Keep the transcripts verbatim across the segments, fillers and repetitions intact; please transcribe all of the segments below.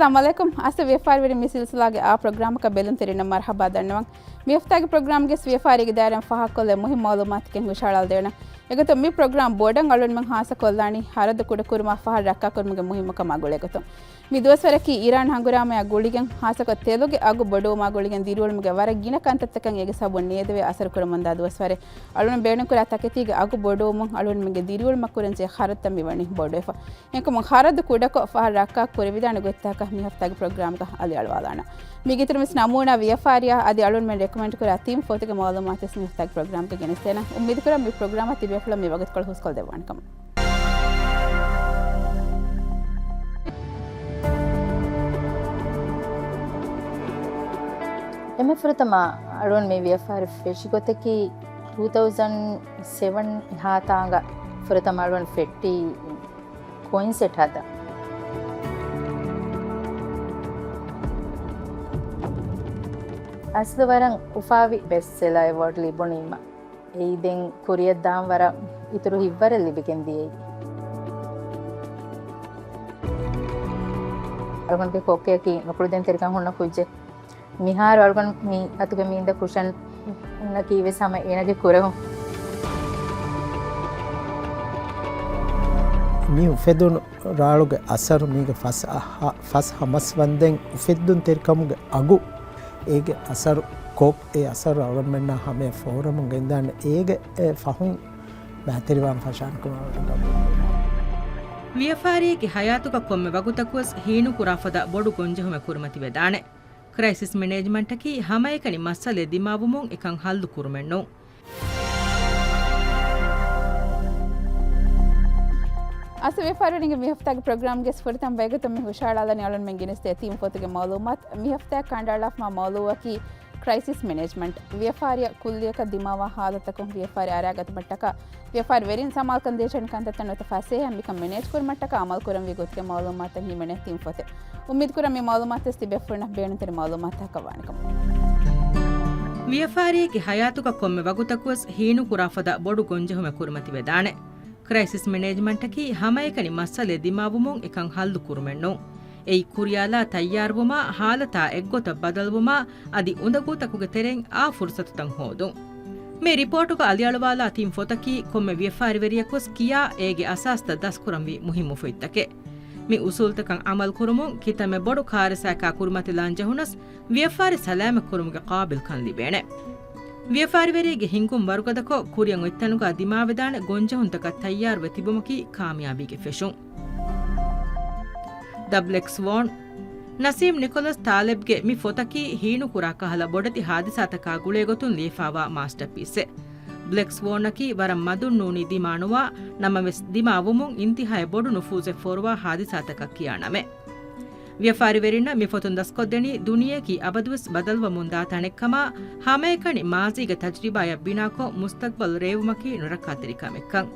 އައްސަލާމު ޢަލައިކުމް. އައިސް ވިޔަފާރިވެރިން މި ސިލްސިލާގެ އާ ޕްރޮގްރާމަކަށް ބެލުންތެރިންނަށް މަރުޙަބާ ދަންނަވަން. މި ހަފްތާގެ ޕްރޮގްރާމްގެ ވިޔަފާރީގެ ދާއިރާއިން ފާހަގަކޮށްލެވޭ މުހިންމު މަޢުލޫމާތުތަކެއް ހުށަހަޅާލަދޭނަން. އެގޮތުން މި ޕްރޮގްރާމް ބޮޑަށް އަޅުންމެން ހާއްސަކޮށްލާނީ ހަރަދު ކުޑަކުރުމާ ފަހަރު ރައްކާކުރުމުގެ މުހިންމުކަމާ ގުޅޭގޮތުން. މި ދުވަސްވަރަކީ އީރާން ހަނގުރާމަޔާ ގުޅިގެން ހާއްސަކޮށް ތެލުގެ އަގު ބޮޑުވުމާ ގުޅިގެން ދިރިއުޅުމުގެ ވަރަށް ގިނަ ކަންތައްތަކަށް އޭގެ ސަބަބުން ނޭދެވޭ އަސަރު ކުރަމުންދާ ދުވަސްވަރެއް. އަޅުން ބޭނުންކުރާ ތަކެތީގެ އަގު ބޮޑުވުމުން އަޅުންމެންގެ ދިރިއުޅުމަށް ކުރަންޖެހޭ ޚަރަދުތައް މިވަނީ ބޮޑުވެފަ. އެކަމުން ޚަރަދު ކުޑަކޮށް ފަހަރު ރައްކާ ކުރެވިދާނެ ގޮތްތަކަށް މި ހަފްތާގެ ޕްރޮގްރާމްގަ އަލިއަޅުވާލާނަން. މީގެއިތުރުން ވެސް ނަމޫނާ ވިޔަފާރިޔާ އަދި އަޅުންމެން ރެކޮމެންޑް ކުރާ ތިން ފޮތުގެ މަޢުލޫމާތު ވެސް މި ހަފްތާގެ ޕްރޮގްރާމްގަ ގެނެސްދޭނަން. އުއްމީދުކުރަން މި ޕްރޮގްރާމަށް ތިބޭފުޅުން މި ވަގުތުކޮޅު ހުސްކޮށްދެއްވާނެ ކަމަށް. އެންމެ ފުރަތަމަ އަޅުން މި ވިޔަފާރި ފެށި ގޮތަކީ ޓޫ ތައުޒަން ސެވަން އެހާތާނގަ ފުރަތަމަ އަޅުން ފެއްޓީ ކޮއިން ސެޓް ހަދަން. އަސްލު ވަރަށް އުފާވި ބެސްޓް ސެލާ އެވޯޑް ލިބުނީމަ، އެއީ ދެން ކުރިއަށް ދާން ވަރަށް އިތުރު ހިތްވަރެއް ލިބިގެން ދިޔައީ. އަޅުގަނޑުގެ ކޮއްކޮއަކީ ނުކުޅިދެންތެރިކަން ހުންނަ ކުއްޖެއް. މިހާރު އަޅުގަނޑު މި އަތުގެ މީނދަ ކުޝަން އަކީ ވެސް ހަމަ އޭނަގެ ކުރެހުން. މި އުފެދުނު ރާޅުގެ އަސަރު މީގެ ފަސް އަހަ-، ފަސް ހަ މަސް ވަންދެން އުފެއްދުންތެރިކަމުގެ އަގު، އޭގެ އަސަރު ކޮށް، އެ އަސަރު އަޅުގަނޑުމެންނާ ހަމަޔަށް ފޯރަމުން ގެންދާނެ. އޭގެ އެ ފަހުން މައިތިރިވާން ފަށާނެ ކަމަށް ގަބޫލު. ވިޔަފާރިއެއްގެ ހަޔާތުގަ ކޮންމެ ވަގުތަކުވެސް ހީނުކުރާ ފަދަ ބޮޑު ގޮންޖެހުމެއް ކުރިމަތިވެދާނެ. ކްރައިސިސް މެނޭޖްމަންޓަކީ ހަމައެކަނި މައްސަލައެއް ދިމާވުމުން އެކަން ހައްލު ކުރުމެއް ނޫން. އައިސް ވިޔަފާރިވެރިންގެ މި ހަފްތާގެ ޕްރޮގްރާމްގެ ފުރަތަމަ ބައިގަތުން މި ހުށަހަޅާލަނީ އަޅުންމެން ގެނެސްދޭ ތިން ފޮތުގެ މައުލޫމާތު. މި ހަފްތާއަށް ކަނޑައަޅާފަ މައުލޫއަކީ ކްރައިސިސް މެނޭޖްމަންޓް. ވިޔަފާރިއަށް ކުއްލިއަކަށް ދިމާވާ ހާލަތަކުން ވިޔަފާރި އަރާގަތުމަށްޓަކާ ވިޔަފާރިވެރިން ސަމާލުކަން ދޭށެހުނި ކަންތައްތައް ނުވަތަ ފަސޭހައިން މިކަން މެނޭޖް ކުރުމަށްޓަކާ އަމަލު ކުރަންވީ ގޮތުގެ މައުލޫމާތުތައް ހިމެނޭ ތިން ފޮތެއް. އުއްމީދު ކުރަން މި މައުލޫމާތު ވެސް ތިބޭފުޅުންނަށް ބޭނުންތެރި މައުލޫމާތަކަށް ވާނެ ކަމަށް. ވިޔަފާރިއެއްގެ ހަޔާތުގަ ކޮންމެ ވަގުތަކުވެސް ހީނުކުރާ ފަދަ ބޮޑު ގޮންޖެހުމެއް ކުރިމަތިވެދާނެ. ކްރައިސިސް މެނޭޖްމަންޓަކީ ހަމައެކަނި މައްސަލައެއް ދިމާވުމުން އެކަން ހައްލު ކުރުމެއް ނޫން. އެއީ ކުރިއަށްލާ ތައްޔާރުވުމާ، ހާލަތާ އެއްގޮތަށް ބަދަލުވުމާ، އަދި އުނދަގޫތަކުގެ ތެރެއިން އާ ފުރުސަތުތައް ހޯދުން. މި ރިޕޯޓުގަ އަލިއަޅުވާލާ ތިން ފޮތަކީ ކޮންމެ ވިޔަފާރިވެރިޔަކުވެސް ކިޔާ އޭގެ އަސާސްތައް ދަސްކުރަންވީ މުހިއްމު ފޮތްތަކެއް. މި އުސޫލުތަކަށް އަމަލު ކުރުމުން ކިތަންމެ ބޮޑު ކާރިސާއަކާ ކުރިމަތިލާން ޖެހުނަސް، ވިޔަފާރި ސަލާމަތް ކުރުމުގެ ޤާބިލްކަން ލިބޭނެ. ވިޔަފާރިވެރިއެއްގެ ހިންގުން ވަރުގަދަކޮށް، ކުރިއަށް އޮތްތަނުގަ ދިމާވެދާނެ ގޮންޖެހުންތަކަށް ތައްޔާރުވެ ތިބުމަކީ ކާމިޔާބީގެ ފެށުން. ދަ ބްލެކް ސްވޯން. ނަސީމް ނިކޮލަސް ތާލެބްގެ މި ފޮތަކީ ހީނުކުރާ ކަހަލަ ބޮޑެތި ހާދިސާތަކާ ގުޅޭގޮތުން ލިޔެފާވާ މާސްޓަރޕީސެއް. ބްލެކް ސްވޯނަކީ ވަރަށް މަދުން ނޫނީ ދިމާނުވާ، ނަމަވެސް ދިމާވުމުން އިންތިހާއަށް ބޮޑު ނުފޫޒެއް ފޯރުވާ ހާދިސާތަކަށް ކިޔާ ނަމެއް. ވިޔަފާރިވެރިންނަށް މި ފޮތުން ދަސްކޮށްދެނީ ދުނިޔެއަކީ އަބަދުވެސް ބަދަލުވަމުންދާ ތަނެއްކަމާ، ހަމައެކަނި މާޒީގެ ތަޖްރިބާޔަށް ބިނާކޮށް މުސްތަޤްބަލް ރޭވުމަކީ ނުރައްކާތެރި ކަމެއްކަން.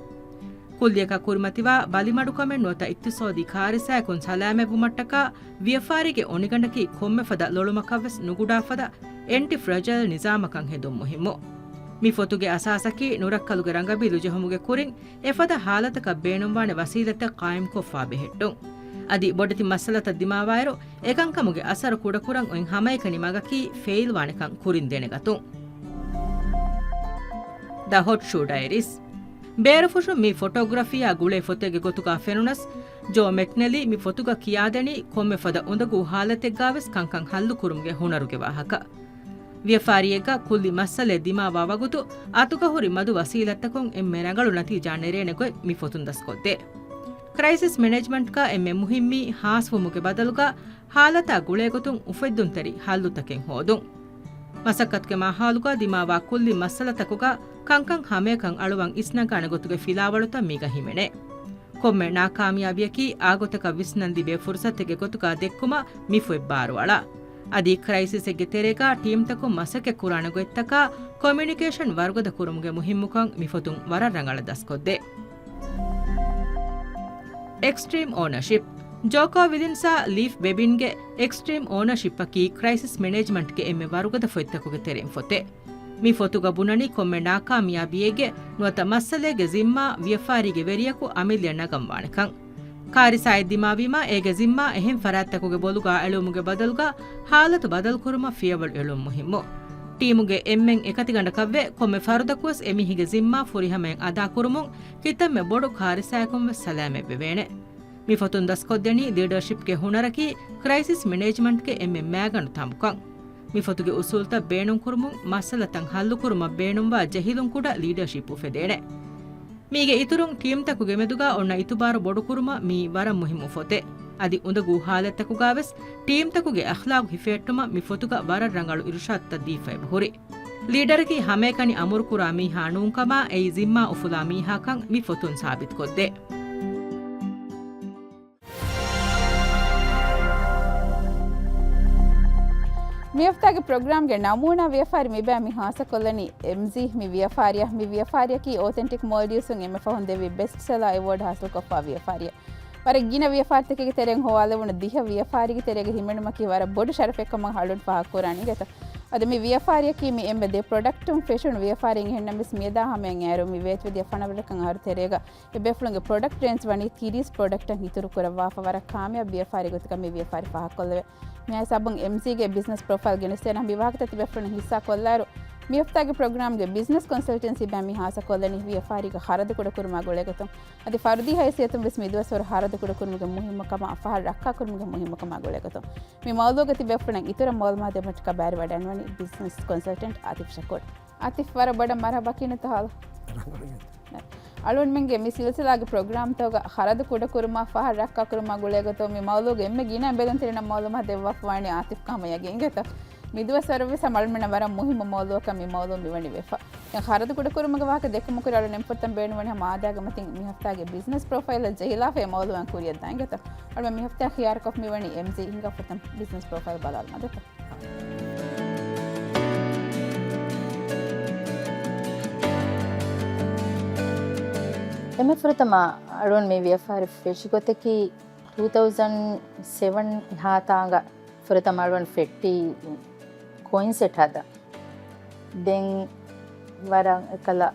ކުއްލިއަކަށް ކުރިމަތިވާ ބަލިމަޑުކަމެއް ނުވަތަ އިޤްތިޞާދީ ކާރިސާއަކުން ސަލާމަތްވުމަށްޓަކާ ވިޔަފާރީގެ އޮނިގަނޑަކީ ކޮންމެފަދަ ލޮޅުމަކަށްވެސް ނުގުޑާފަދަ އެންޓި ފްރެޖައިލް ނިޒާމަކަށް ހެދުން މުހިއްމު. މި ފޮތުގެ އަސާސަކީ ނުރައްކަލުގެ ރަނގަބީލު ޖެހުމުގެ ކުރިން އެފަދަ ހާލަތަކަށް ބޭނުންވާނެ ވަސީލަތެއް ޤާއިމްކޮށްފާ ބެހެއްޓުން. އަދި ބޮޑެތި މައްސަލަތައް ދިމާވާއިރު، އެކަންކަމުގެ އަސަރު ކުޑަކުރަން އޮތް ހަމައެކަނި މަގަކީ ފެއިލްވާނެކަން ކުރިން ދެނެގަތުން. ދަ ހޮޓް ޝޫ ޑައެރީސް. ބޭރުފުށުން މި ފޮޓޯގްރަފީއާ ގުޅޭ ފޮތެއްގެ ގޮތުގަ ފެނުނަސް، ޖޯ މެކްނެލީ މި ފޮތުގަ ކިޔާދެނީ ކޮންމެފަދަ އުނދަގޫ ހާލަތެއްގަވެސް ކަންކަން ހައްލުކުރުމުގެ ހުނަރުގެ ވާހަކަ. ވިޔަފާރިއެއްގަ ކުއްލި މައްސަލައެއް ދިމާވާ ވަގުތު އަތުގަ ހުރި މަދު ވަސީލަތްތަކުން އެންމެ ރަނގަޅު ނަތީޖާ ނެރޭނެ ގޮތް މި ފޮތުން ދަސްކޮށްދޭ. ކްރައިސިސް މެނޭޖްމަންޓްގަ އެންމެ މުހިއްމީ ހާސްވުމުގެ ބަދަލުގަ ހާލަތާ ގުޅޭގޮތުން އުފެއްދުންތެރި ހައްލުތަކެއް ހޯދުން. މަސައްކަތުގެ މާހައުލުގަ ދިމާވާ ކުއްލި މައްސަލަތަކުގަ ކަންކަން ހަމަޔަކަށް އަޅުވަން އިސްނަގާނެ ގޮތުގެ ފިލާވަޅުތައް މީގަ ހިމެނޭ. ކޮންމެ ނާކާމިޔާބިއަކީ އާގޮތަކަށް ވިސްނަން ލިބޭ ފުރުސަތެއްގެ ގޮތުގަ ދެއްކުމަށް މި ފޮތް ބާރުއަޅާ. އަދި ކްރައިސިސްއެއްގެ ތެރޭގަ ޓީމްތަކުން މަސައްކަތް ކުރާނެ ގޮތްތަކާ ކޮމިއުނިކޭޝަން ވަރުގަދަ ކުރުމުގެ މުހިއްމުކަން މި ފޮތުން ވަރަށް ރަނގަޅަށް ދަސްކޮށްދޭ. އެކްސްޓްރީމް އޯނަރޝިޕް. ޖޯކޯ ވިލިންސްއާ ލީފް ބެބިންގެ އެކްސްޓްރީމް އޯނަރޝިޕްއަކީ ކްރައިސިސް މެނޭޖްމަންޓްގެ އެންމެ ވަރުގަދަ ފޮތްތަކުގެ ތެރެއިން ފޮތެއް. މި ފޮތުގަ ބުނަނީ ކޮންމެ ނާކާމިޔާބީއެއްގެ ނުވަތަ މައްސަލައެއްގެ ޒިންމާ ވިޔަފާރީގެ ވެރިޔަކު އަމިއްލައަށް ނަގަން ވާނެކަން. ކާރިސާއެއް ދިމާވީމާ، އޭގެ ޒިންމާ އެހެން ފަރާތްތަކުގެ ބޮލުގަ އެޅުމުގެ ބަދަލުގަ، ހާލަތު ބަދަލުކުރުމަށް ފިޔަވަޅު އެޅުން މުހިއްމު. ޓީމުގެ އެންމެން އެކަތިގަނޑަކަށްވެ، ކޮންމެ ފަރުދަކުވެސް އެމީހެއްގެ ޒިންމާ ފުރިހަމައިން އަދާކުރުމުން، ކިތަންމެ ބޮޑު ކާރިސާއަކުންވެސް ސަލާމަތްވެވޭނެ. މި ފޮތުން ދަސްކޮށްދެނީ ލީޑަރޝިޕްގެ ހުނަރަކީ، ކްރައިސިސް މެނޭޖްމަންޓްގެ އެންމެ މައިގަނޑު ތަނބުކަން. މި ފޮތުގެ އުސޫލްތައް ބޭނުންކުރުމުން، މައްސަލަތައް ހައްލުކުރުމަށް ބޭނުންވާ ޖެހިލުން ކުޑަ ލީޑަރޝިޕް އުފެދޭނެ. މީގެ އިތުރުން، ޓީމްތަކުގެ މެދުގަ އޮންނަ އިތުބާރު ބޮޑުކުރުމަށް މީ ވަރަށް މުހިއްމު ފޮތެއް. އަދި އުނދަގޫ ހާލަތްތަކުގަވެސް ޓީމްތަކުގެ އަޚްލާގު ހިފެހެއްޓުމަށް މި ފޮތުގަ ވަރަށް ރަނގަޅު އިރުޝާދުތައް ދީފައި ހުރި. ލީޑަރަކީ ހަމައެކަނި އަމުރުކުރާ މީހާ ނޫންކަމާ، އެއީ ޒިންމާ އުފުލާ މީހާކަން މި ފޮތުން ސާބިތުކޮށްދޭ. މި ހަފްތާގެ ޕްރޮގްރާމްގެ ނަމޫނާ ވިޔަފާރި މިބައި މި ހާއްސަކޮށްލަނީ އެމްޖީ މި ވިޔަފާރިއަށް. މި ވިޔަފާރިއަކީ އޯތެންޓިކް މޯލްޑިވްސުން އެންމެ ފަހުން ދެއްވި ބެސްޓް ސެލާ އެވޯޑް ހާސިލްކޮށްފާ ވިޔަފާރިއެއް. ވަރަށް ގިނަ ވިޔަފާރިތަކެއްގެ ތެރެއިން ހޮވާލެވުނު ދިހަ ވިޔަފާރީގެ ތެރޭގަ ހިމެނުމަކީ ވަރަށް ބޮޑު ޝަރަފެއްކަމަށް އަޅުން ފާހަގަކުރާނީ ގެތަ؟ އަދި މި ވިޔަފާރިއަކީ މި އެންމެ ދެ ޕްރޮޑަކްޓުން ފެށުނު ވިޔަފާރިއެއް. އެހެންނަމަވެސް މިއަދާ ހަމައަށް އޭރު މި ވޭތުވެދިޔަ ފަނަރަ ވަރަކަށް އަހަރު ތެރޭގަ އެ ބޭފުޅުންގެ ޕްރޮޑަކްޓް ރޭންޖް ވަނީ ތިރީސް ޕްރޮޑަކްޓަށް އިތުރު ކުރައްވާފަ ވަރަށް ކާމިޔާބު ވިޔަފާރި ގޮތަކަށް މި ވިޔަފާރި ފާހަގަކޮށްލެވޭ. މިހާ ހިސާބުން އެމްޖީގެ ބިޒްނަސް ޕްރޮފައިލް ގެނެސްދޭނަމަ މި ވާހަކަތައް ތިބޭފުޅުން ހިއްސާ ކޮށްލާއިރު، މި ހަފްތާގެ ޕްރޮގްރާމްގެ ބިޒްނަސް ކޮންސަލްޓެންސީ ބައި މި ހާއްސަ ކޮށްލަނީ ވިޔަފާރީގެ ޚަރަދު ކުޑަކުރުމާ ގުޅޭގޮތުން. އަދި ފަރުދީ ހައިސިއްޔަތުން ވެސް މިދުވަސްވަރު ޚަރަދު ކުޑަކުރުމުގެ މުހިއްމުކަމާ ފަހަރު ރައްކާކުރުމުގެ މުހިއްމުކަމާ ގުޅޭގޮތުން. މި މައުޟޫގަ ތިބޭފުޅުން އިތުރަށް މައުލޫމާތު ދެއްވުމަށްޓަކާ ބައިވެރިވަޑައިގަންނަވަނީ ބިޒްނަސް ކޮންސަލްޓެންޓް އާތިފް ޝަކޫރް. އާތިފް، ވަރަށް ބޮޑަށް މަރުޙަބާ ކިނުތަ ހާލު. އަޅުންމެންގެ މި ސިލްސިލާގެ ޕްރޮގްރާމްތަކުގަ ޚަރަދު ކުޑަކުރުމާ ފަހަރު ރައްކާކުރުމާ ގުޅޭގޮތުން މި މައުޟޫގެ އެންމެ ގިނަ ބެލުންތެރިންނަށް މައުލޫމާތު ދެއްވާފަވާނީ އާތިފް ކަމަށް ޔަގީން ގެތަ؟ މިދުވަސްވަރު ވެސް ހަމަ އަޅުމެންނަށް ވަރަށް މުހިއްމު މައުޟޫއަކަށް މި މައުޟޫ މިވަނީ ވެފަ. ދެން ޚަރަދު ކުޑަކުރުމުގެ ވާހަކަ ދެއްކުމަށް ކުރި އަޅުން އެންމެ ފުރަތަމަ ބޭނުންވަނީ ހަމަ އާދައިގެ މަތިން މި ހަފްތާގެ ބިޒްނަސް ޕްރޮފައިލަށް ޖެހިލާފަ އެ މައުޟޫއަށް ކުރިއަށް ދާން ގެތަ؟ އަޅުމެން މި ހަފްތާ ޚިޔާރުކޮށް މިވަނީ އެމްޖީ. ހިނގާ ފުރަތަމަ ބިޒްނަސް ޕްރޮފައިލް ބަލާލަމާ ދެތަ؟ އެންމެ ފުރަތަމަ އަޅުން މި ވިޔަފާރި ފެށި ގޮތަކީ ޓޫ ތައުޒަން ސެވަން ހާތާނގަ ފުރަތަމަ އަޅުން ފެއްޓީ ކޮއިން ސެޓް ހަދަން. ދެން ވަރަށް އެކަލަ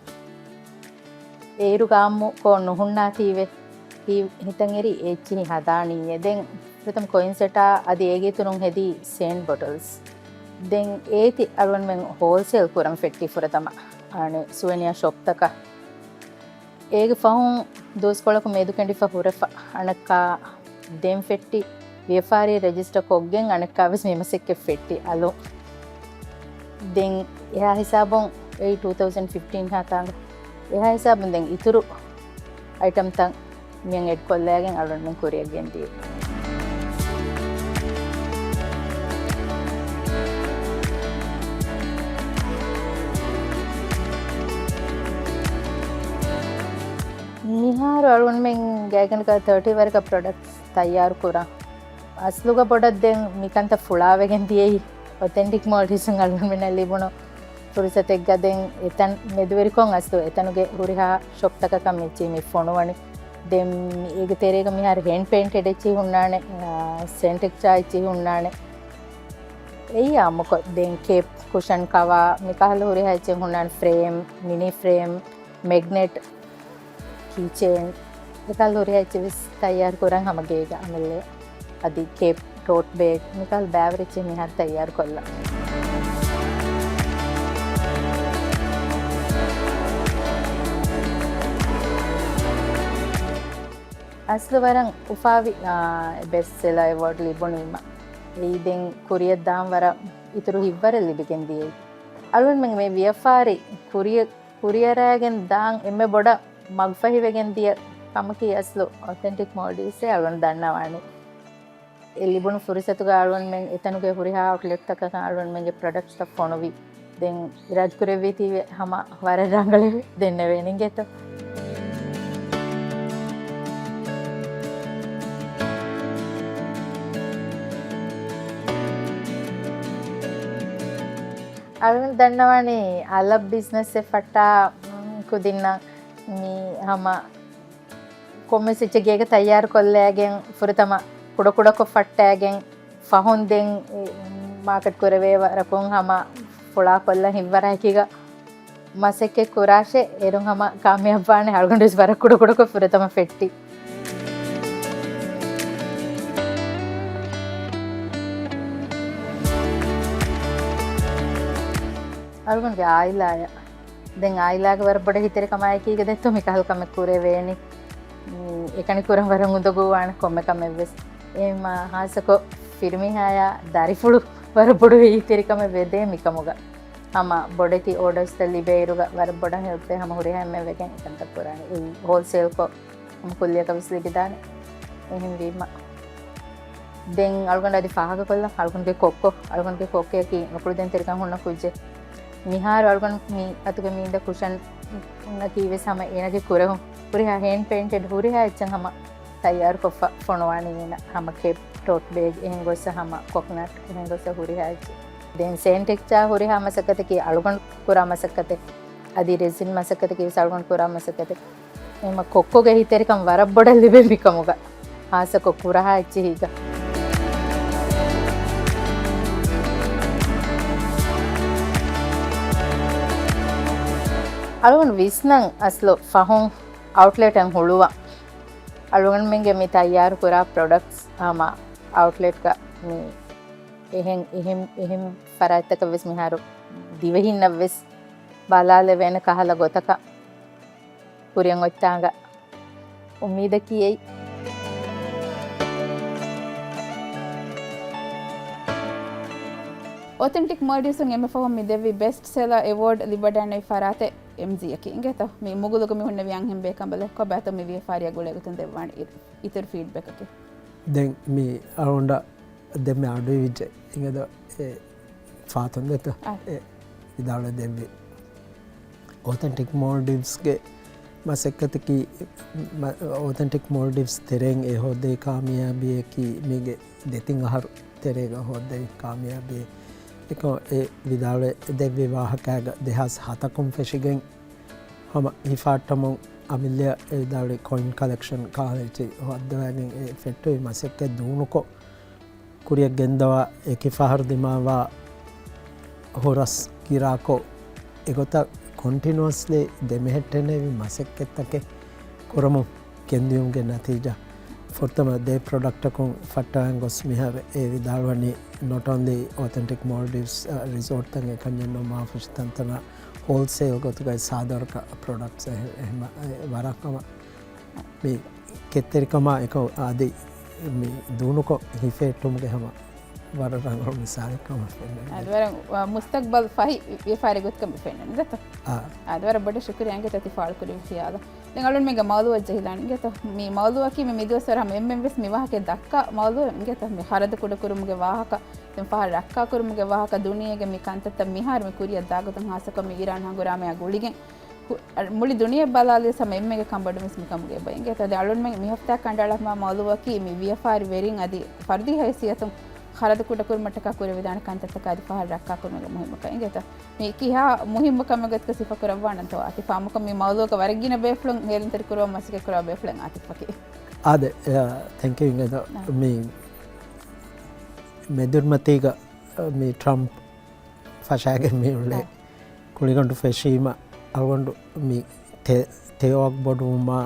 އޭރުގަ އާއްމުކޮށް ނުހުންނާތީވެ ހި-، ހިތަށް އެރި އެއްޗިހި ހަދާނީއޭ. ދެން ފުރަތަމަ ކޮއިން ސެޓާ އަދި އޭގެ އިތުރުން ހެދީ ސޭންޑް ބޮޓަލްސް. ދެން އޭތި އަޅުންމެން ހޯލްސޭލް ކުރަން ފެއްޓީ ފުރަތަމަ އަނެއް ސުވެނިއާ ޝޮޕްތަކަށް. އޭގެ ފަހުން ދުވަސްކޮޅަކު މެދުކެނޑިފަ ހުރެފަ އަނެއްކާ ދެން ފެއްޓި ވިޔަފާރި ރެޖިސްޓަރ ކޮށްގެން އަނެއްކާވެސް މި މަސައްކަތް ފެއްޓި އަލުން. ދެން އެހާ ހިސާބުން އެއީ ޓޫ ތައުޒަން ފިފްޓީން ހާތާނގަ. އެހާ ހިސާބުން ދެން އިތުރު އައިޓަމްތައް މިއަށް އެޑް ކޮށްލައިގެން އަޅުންމެން ކުރިއަށް ގެންދިޔަ. މިހާރު އަޅުންމެން ގާތްގަނޑަކަށް ތާޓީ ވަރަކަށް ޕްރޮޑަކްޓްސް ތައްޔާރު ކުރަން. އަސްލުގަ ބޮޑަށް ދެން މިކަންތައް ފުޅާވެގެން ދިޔައީ އޮތެންޓިކް މޯލްޑިވްސްއިން އަޅުގަނޑުމެންނަށް ލިބުނު ފުރުސަތެއްގަ. ދެން އެތަން މެދުވެރިކޮށް އަސްލު އެތަނުގެ ހުރިހާ ޝޮޕްތަކަކަށް މިއްޗީ މި ފޮނުވަނީ. ދެން އޭގެ ތެރޭގަ މިހާރު ހޭންޑް ޕެއިންޓެޑް އެއްޗިހި ހުންނާނެ، އާ، ސެންޓެއްޗާ އެއްޗިހި ހުންނާނެ. އެއީ އާއްމުކޮށް ދެން ކޭޕް، ކުޝަން ކަވާ، މިކަހަލަ ހުރިހާ އެއްޗެއް ހުންނާނެ، ފްރޭމް، މިނީ ފްރޭމް، މެގްނެޓް، ކީޗޭން، މިކަހަލަ ހުރިހާ އެއްޗެއް ވެސް ތައްޔާރު ކުރަން ހަމަ ގޭގަ އަމިއްލައަށް. އަދި ކޭޕް، ޓޯޓް ބޭގް، މިކަހަލަ ބައިވަރު އެއްޗެއް މިހާރު ތައްޔާރު ކޮށްލަން. އަސްލު ވަރަށް އުފާވި، އާ، ބެސްޓް ސެލާ އެވޯޑް ލިބުނީމަ. އެއީ ދެން ކުރިއަށް ދާން ވަރަށް އިތުރު ހިތްވަރެއް ލިބިގެން ދިޔައީ. އަޅުގަނޑުމެން މި ވިޔަފާރި ކުރިއަށް ކުރިއަރައިގެން ދާން އެންމެ ބޮޑަށް މަގުފަހިވެގެން ދިޔަ ކަމަކީ އަސްލު އޮތެންޓިކް މޯލްޑިވްސްއޭ އަޅުގަނޑު ދަންނަވާނީ. އެ ލިބުނު ފުރުސަތުގަ އަޅުގަނޑުމެން އެތަނުގެ ހުރިހާ އައުޓްލެޓްތަކަކަށް އަޅުގަނޑުމެންގެ ޕްރޮޑަކްޓްސްތައް ފޮނުވި. ދެން އިރާދަކުރެއްވީތީވެ ހަމަ ވަރަށް ރަނގަޅެވެ. ދެންނެވޭނެ އިނގޭތޯ. އަޅުގަނޑު ދަންނަވާނީ އަލަށް ބިޒްނަސްއެއް ފައްޓާ، މް، ކުދިންނަށް މި ހަމަ ކޮންމެސް އެއްޗެއް ގޭގަ ތައްޔާރު ކޮށްލައިގެން ފުރަތަމަ ކުޑަކުޑަކޮށް ފައްޓައިގެން ފަހުން ދެން މާކެޓް ކުރެވޭ ވަރަކުން ހަމަ ފުޅާ ކޮށްލަން ހިތްވަރާއެކީގަ މަސައްކަތް ކުރާށޭ، އޭރުން ހަމަ ކާމިޔާބުވާނެ. އަޅުގަނޑުވެސް ވަރަށް ކުޑަކުޑަކޮށް ފުރަތަމަ ފެއްޓި. އަޅުގަނޑުގެ އާއިލާއަށް. ދެން އާއިލާގެ ވަރަށް ބޮޑަށް ހިތެރިކަމާއެކީގަ ދެއްތޯ މިކަހަލަ ކަމެއް ކުރެވޭނީ. މި އެކަނި ކުރަން ވަރަށް އުނދަގޫވާނެ ކޮންމެ ކަމެއްވެސް. އެހެންމަ ހާއްސަކޮށް ފިރިމީހާޔާ ދަރިފުޅު ވަރަށް ބޮޑު ހިތެރިކަމެއް ވެދޭ މިކަމުގަ. ހަމަ ބޮޑެތި އޯޑަރސްތައް ލިބޭއިރުގަ ވަރަށް ބޮޑަށް ހެލްޕްވޭ ހަމަ ހުރިހާ އެންމެން ވެގެން އެކަންތައް ކުރާނީ. އެއީ ހޯލްސޭލްކޮށް ހަމަ ކުއްލިއަކަށް ވެސް ލިބިދާނެ. އެހެންވީމަ ދެން އަޅުގަނޑު އަދި ފާހަގަކޮށްލަން އަޅުގަނޑުގެ ކޮއްކޮ، އަޅުގަނޑުގެ ކޮއްކޮއަކީ ނުކުޅެދޭންތެރިކަން ހުންނަ ކުއްޖެއް. މިހާރު އަޅުގަނޑު މި އަތުގަ މި އިންދަ ކުޝަންއަކީ ވެސް ހަމަ އޭނަގެ ކުރެހުން ހުރިހާ ހޭންޑް ޕެއިންޓެޑް ހުރިހާ އެއްޗެއް ހަމަ ތައްޔާރުކޮށްފަ ފޮނުވާނީ އޭނަ. ހަމަ ކެޕް، ޓޯޓް ބޭގް އެހެން ގޮއްސަ ހަމަ ކޮކްނަޓް އެހެން ގޮއްސަ ހުރިހާ އެއްޗެއް. ދެން ސޭންޓެކްޗާ ހުރިހާ މަސައްކަތަކީ އަޅުގަނޑު ކުރާ މަސައްކަތެއް. އަދި ރެޒިން މަސައްކަތަކީ ވެސް އަޅުގަނޑު ކުރާ މަސައްކަތެއް. އެހެންމަ ކޮއްކޮގެ ހިތެރިކަން ވަރަށް ބޮޑަށް ލިބޭ މިކަމުގަ. ހާއްސަކޮށް ކުރަހާ އެއްޗިހީގަ. އަޅުގަނޑު ވިސްނަން އަސްލު ފަހުން އައުޓްލެޓެއް ހުޅުވަން. އަޅުގަނޑުމެންގެ މި ތައްޔާރު ކުރާ ޕްރޮޑަކްޓްސް ހަމަ އައުޓްލެޓްގަ މި އެހެން، އެހެން، އެހެން ފަރާތްތަކަށް ވެސް މިހާރު ދިވެހިންނަށް ވެސް ބަލާލެވޭނެ ކަހަލަ ގޮތަކަށް ކުރިއަށް އޮތްތާނގަ އުއްމީދަކީ އެއީ. އޮތެންޓިކް މޯލްޑިވްސް އިން އެންމެ ފަހުން މި ދެއްވި ބެސްޓް ސެލާ އެވޯޑް ލިބިވަޑައިގެންނެވި ފަރާތެއް އެމްޖީއަކީ. އިނގޭތޯ މި މުގުލުގަ މި ހުންނެވި އަންހެން ބޭކަނބަލެއް ކޮބާތޯ މި ވިޔަފާރިއާ ގުޅޭ ގޮތުން ދެއްވާނެ އި-، އިތުރު ފީޑްބެކަކީ. ދެން މި އަޅުގަނޑަށް ދެންމެ އަޑުއިވިއްޖެ އިނގޭތޯ އެ ފާތުން ދެއްތޯ އާ. އެ ވިދާޅުވެ ދެއްވި. އޮތެންޓިކް މޯލްޑިވްސްގެ މަސައްކަތަކީ މަ-، އޮތެންޓިކް މޯލްޑިވްސް ތެރެއިން އެ ހޯއްދެވި ކާމިޔާބީއަކީ މީގެ ދެތިން އަހަރު ތެރޭގަ ހޯއްދެވި ކާމިޔާބީ. އެކަމަށް އެ ވިދާޅުވެ ދެއްވި ވާހަކައިގަ ދެހާސް ހަތަކުން ފެށިގެން ހަމަ ހިފާއްޓަމުން އަމިއްލަޔަށް އެ ވިދާޅުވި ކޮއިން ކަލެކްޝަން ކާލެޖެއް ހޯއްދަވައިގެން އެ ފެއްޓެވި މަސައްކަތް ދޫނުކޮށް، ކުރިއަށް ގެންދަވާ އެކި ފަހަރު ދިމާވާ ހުރަސް ގިރާކޮށް، އެގޮތަށް ކޮންޓިނުއަސްލީ ދެމެހެއްޓެނެވި މަސައްކަތްތަކެއް ކުރަމުން ގެންދިޔުމުގެ ނަތީޖާ ފުރަތަމަ ދެ ޕްރޮޑަކްޓަކުން ފައްޓަވަން ގޮސް މިހާރު އެ ވިދާޅުވަނީ ނޮޓް އޮންލީ އޮތެންޓިކް މޯލްޑިވްސް ރިސޯޓްތައް އެކަންޏެއް ނޫން މާފުށި ތަންތަނަށް ހޯލްސޭލް ގޮތުގައި ސާދަވަރަކަށް ޕްރޮޑަކްޓްސް އެހެ-، އެހެމަ-، އެ ވަރަށް ހަމަ މި ކެތްތެރިކަމާ އެކަ އަދި މި ދޫނުކޮށް ހިފެހެއްޓުމުގެ ހަމަ ވަރަށް ރަނގަޅު މިސާލެއް ކަމަށް ފެންނަނީ. އަދި ވަރަށް، އަ، މުސްތަޤްބަލް ފަހި ވިޔަފާރި ގޮތަކަށް މި ފެންނަނީ ދެއްތޯ؟ އާ. އަދި ވަރަށް ބޮޑަށް ޝުކުރިއްޔާ އިނގޭތޯ ތި ފާޅުކުރި ޚިޔާލަށް. ދެން އަޅުންމެންގެ މައުޟޫއަށް ޖެހިލާނީ އިނގޭތޯ؟ މި މައުޟޫއަކީ މި މިދުވަސްވަރު ހަމަ އެންމެން ވެސް މި ވާހަކައަށް ދައްކާ މައުޟޫއެއް އިނގޭތޯ؟ މި ޚަރަދު ކުޑަކުރުމުގެ ވާހަކަ، ދެން ފަހަރު ރައްކާކުރުމުގެ ވާހަކަ، ދުނިޔޭގެ މި ކަންތައްތައް މިހާރު މި ކުރިއަށް ދާގޮތުން ހާއްސަކޮށް މި އީރާން ހަނގުރާމަޔާ ގުޅިގެން ހު-، އަ-، މުޅި ދުނިޔެ ބަލާލިޔަސް ހަމަ އެންމެގެ ކަންބޮޑުވެސް މިކަމުގެ އެބަ އިނގޭތޯ. އަދި އަޅުންމެން މި ހަފްތާ ކަނޑައަޅާ މައުޟޫއަކީ މި ވިޔަފާރި ވެރިން އަދި ފަރުދީ ހައިސިއްޔަތުން ޚަރަދު ކުޑަކުރުމަށްޓަކާ ކުރެވިދާނެ ކަންތައްތަކާ އަދި ފަހަރު ރައްކާކުރުމުގެ މުހިއްމުކަން އިނގޭތޯ. މި ކިހާ މުހިއްމު ކަމެއް ގޮތަކަށް ސިފަކުރައްވާނަންތޯ އާތިފާ؟ މަކަ މި މައުޟޫއަކަށް ވަރަށް ގިނަ ބޭފުޅުން ހޭލުންތެރި ކުރުވަން މަސައްކަތް ކުރާ ބޭފުޅެއް އާތިފްއަކީ. އާދެ، އެ، ތެންކް ޔޫ އިނގޭތޯ. އާ. މި މެދުރިމަތީގަ މި ޓްރަމްޕް ފަށާގެން މި އުޅޭ އާ. ކުޅިގަނޑު ފެށީމަ އަޅުގަނޑު މި ތެ-، ތެޔޮ އަގު ބޮޑުވުމާ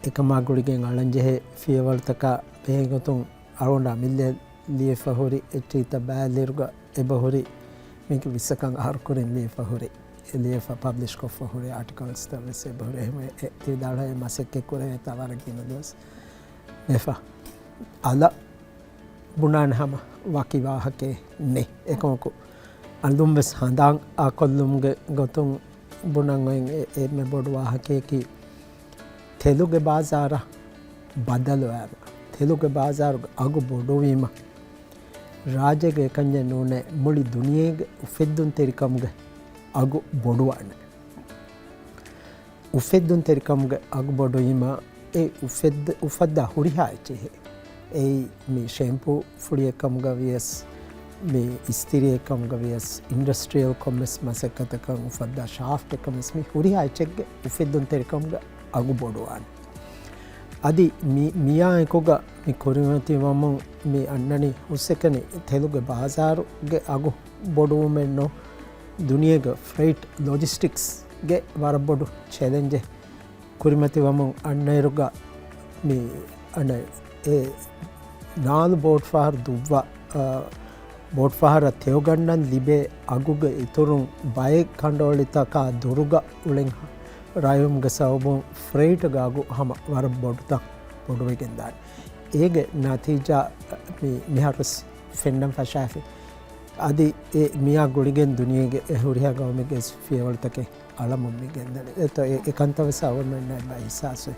އެކަމާ ގުޅިގެން އަޅަންޖެހޭ ފިޔަވަޅުތަކާ ބެހޭގޮތުން އަޅުގަނޑު އަމިއްލަ ލިޔެފަ ހުރި އެއްޗިހިތައް ބައިލިއިރުގަ އެބަހުރި މީގެ ވިއްސަކަށް އަހަރު ކުރިން ލިޔެފަ ހުރި، ލިޔެފަ ޕަބްލިޝް ކޮށްފަ ހުރި އާޓިކަލްސްތައް ވެސް އެބަހުރި. އެހެން އެ ތިވިދާޅުވާ މަސައްކަތް ކުރެވޭތާ ވަރަށް ގިނަ ދުވަސް ވެފަ. އަލަށް ބުނާނެ ހަމަ ވަކި ވާހަކައެއް ނެތް. އެކަމަކު އަލުން ވެސް ހަނދާން އާކޮށްލުމުގެ ގޮތުން ބުނަން އޮތް އެ-، އެންމެ ބޮޑު ވާހަކަޔަކީ ތެލުގެ ބާޒާރަށް ބަދަލުވާމަ، ތެލުގެ ބާޒާރުގެ އަގު ބޮޑުވީމަ، ރާއްޖޭގެ އެކަންޏެއް ނޫނޭ، މުޅި ދުނިޔޭގެ އުފެއްދުންތެރިކަމުގެ އަގު ބޮޑުވާނެ. އުފެއްދުންތެރިކަމުގެ އަގު ބޮޑުވީމަ، އެ އުފެއްދ-، އުފައްދާ ހުރިހާ އެއްޗެހި. އެއީ މި ޝެމްޕޫ ފުޅިއެއް ކަމުގަ ވިޔަސް، މި އިސްތިރިއެއް ކަމުގަ ވިޔަސް، އިންޑަސްޓްރިއަލް ކޮންމެސް މަސައްކަތަކަށް އުފައްދާ ޝާފްޓެއް ކަމެސް މި ހުރިހާ އެއްޗެއްގެ އުފެއްދުންތެރިކަމުގެ އަގު ބޮޑުވާނެ. އަދި މި-، މިއާ އެކުގަ މި ކުރިމަތިވަމުން މި އަންނަނީ ހުސްއެކަނި ތެލުގެ ބާޒާރުގެ އަގު ބޮޑުވުމެއްނު، ދުނިޔޭގެ ފްރެއިޓް ލޮޖިސްޓިކްސްގެ ވަރަށް ބޮޑު ޗެލެންޖެއް ކުރިމަތިވަމުން އަންނައިރުގަ މި އަނެއް އެ ނާލު ބޯޓް ފަހަރު ދުއްވާ، އަ، ބޯޓް ފަހަރަށް ތެޔޮގަންނަން ލިބޭ އަގުގެ އިތުރުން ބައެއް ކަނޑައޮޅިތަކާ ދުރުގަ އުޅެން ރައިވުމުގެ ސަބަބުން ފްރެއިޓްގެ އަގު ހަމަ ވަރަށް ބޮޑުތައް ބޮޑުވެގެންދާނެ. އޭގެ ނަތީޖާ މި-، މިހާރުވެސް ފެންނަން ފަށާފި. އަދި އެ މިއާ ގުޅިގެން ދުނިޔޭގެ އެ ހުރިހާ ގައުމެއްގެ ފިޔަވަޅުތަކެއް އަޅަމުން މި ގެންދަނީ. އެތަ-، އެ-، އެކަންތައް ވެސް އަޅުގަނޑުމެންނަށް އެބަ އިހްސާސްވޭ.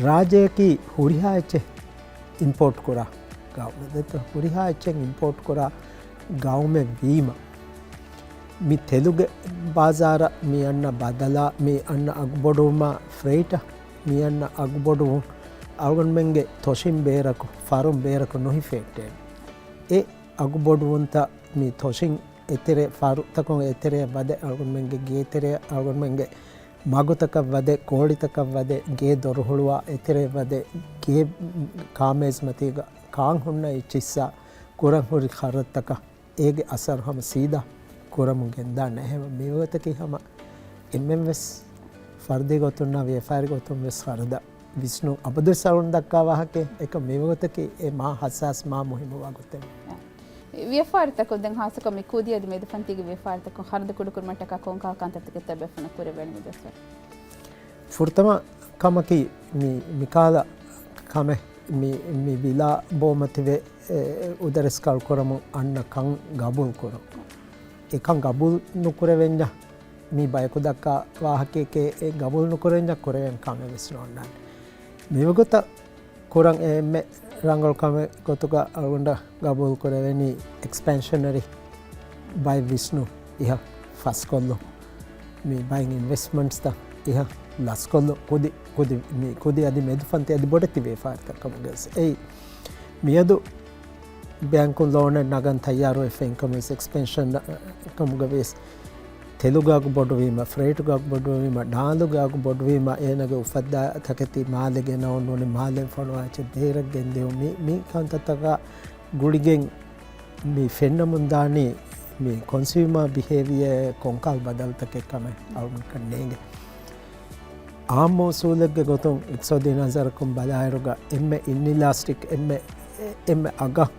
ރާއްޖެއަކީ ހުރިހާ އެއްޗެއް އިމްޕޯޓް ކުރާ ގައުމެއް. އެތަ-، ހުރިހާ އެއްޗެއް އިމްޕޯޓް ކުރާ ގައުމެއް ވީމަ، މި ތެލުގެ ބާޒާރަށް މި އަންނަ ބަދަލާ، މި އަންނަ އަގުބޮޑުވުމާ، ފްރެއިޓަށް މި އަންނަ އަގުބޮޑުވުން އަޅުގަނޑުމެންގެ ތޮށިން ބޭރަކު، ފަރުން ބޭރަކު ނުހިފޭއްޓޭނެ. އެ އަގުބޮޑުވުންތައް މި ތޮށިން އެތެރެ، ފަރުތަކުން އެތެރެއަށް ވަދެ، އަޅުގަނޑުމެންގެ ގޭތެރެއަށް، އަޅުގަނޑުމެންގެ މަގުތަކަށް ވަދެ، ކޯޅިތަކަށް ވަދެ، ގޭ ދޮރު ހުޅުވާ އެތެރެއަށް ވަދެ، ގޭ ކާމޭޒްމަތީގަ ކާން ހުންނަ އެއްޗިއްސާ ކުރަން ހުރި ޚަރަދުތަކަށް އޭގެ އަސަރު ހަމަ ސީދާ ކުރަމުން ގެންދާނެ. އެހެން މިވަގުތަކީ ހަމަ އެންމެން ވެސް ފަރުދީ ގޮތުންނާ ވިޔަފާރި ގޮތުން ވެސް ޚަރަދަށް ވިސްނުން އަބަދުވެސް އަޅުން ދައްކާ ވާހަކައެއް. އެކަމް މިވަގުތަކީ އެ މާ ހައްސާސް، މާ މުހިއްމު ވަގުތެއް. ވިޔަފާރިތަކުން ދެން ހާއްސަކޮށް މި ކުދި އަދި މެދުފަންތީގެ ވިޔަފާރިތަކުން ޚަރަދު ކުޑަކުރުމަށްޓަކާ ކޮންކަހަލަ ކަންތައްތަކެއްތޯ ބޭފުޅުން ކުރެވޭނެ މި ދުވަސްވަރު؟ ފުރަތަމަ ކަމަކީ މި، މިކަހަލަ ކަމެއް މި، މި ވިލާ ބޯމަތިވެ، އެ، އުދަރެސް ކަޅުކުރަމުން އަންނަ ކަން ގަބޫލު ކުރުން. އެކަން ގަބޫލު ނުކުރެވެންޏާ މި ބަޔަކު ދައްކާ ވާހަކައެކޭ، އެ ގަބޫލު ނުކުރެވެންޏާ ކުރެވެން ކަމެއް ވެސް ނޯންނާނެ. މިވަގުތަށް ކުރަން އެ އެންމެ ރަނގަޅު ކަމެއް ގޮތުގަ އަޅުގަނޑަށް ގަބޫލު ކުރެވެނީ އެކްސްޕެންޝަނަރީ ބައެއް ވިސްނުން އިހަށް ފަސްކޮށްލުން. މި ބައެއް އިންވެސްޓްމަންޓްސްތައް އިހަށް ލަސްކޮށްލުން. ކުދި، ކުދި، މި ކުދި އަދި މެދުފަންތި އަދި ބޮޑެތި ވިޔަފާރިތައް ކަމުގައި އެއީ. މިއަދު ބޭންކުން ލޯނެއް ނަގަން ތައްޔާރުވެފަ އިންކަމް ވެސް އެކްސްޕެންޝަން ކަމުގަ ވެސް ތެލުގެ އަގު ބޮޑުވީމަ، ފްރޭޓުގެ އަގު ބޮޑުވީމަ، ޑާލުގެ އަގު ބޮޑުވީމަ، އޭނަގެ އުފައްދާ ތަކެތި މާލެ ގެނައުން ނޫނީ މާލެ ފޮނުވާ އެއްޗެއް ދޭރަށް ގެންދިއުން. މި، މި ކަންތައްތަކާ ގުޅިގެން މި ފެންނަމުން ދާނީ މި ކޮންސިއުމާ ބިހޭވިއަރ ކޮންކަހަލަ ބަދަލުތަކެއް ކަމެއް އަޅުގަނޑަކަށް ނޭނގެ. އާއްމު އުސޫލެއްގެ ގޮތުން އިޤްތިޞާދީ ނަޒަރަކުން ބަލާއިރުގަ އެންމެ އިންއިލާސްޓިކް، އެންމެ، އެންމެ އަގަށް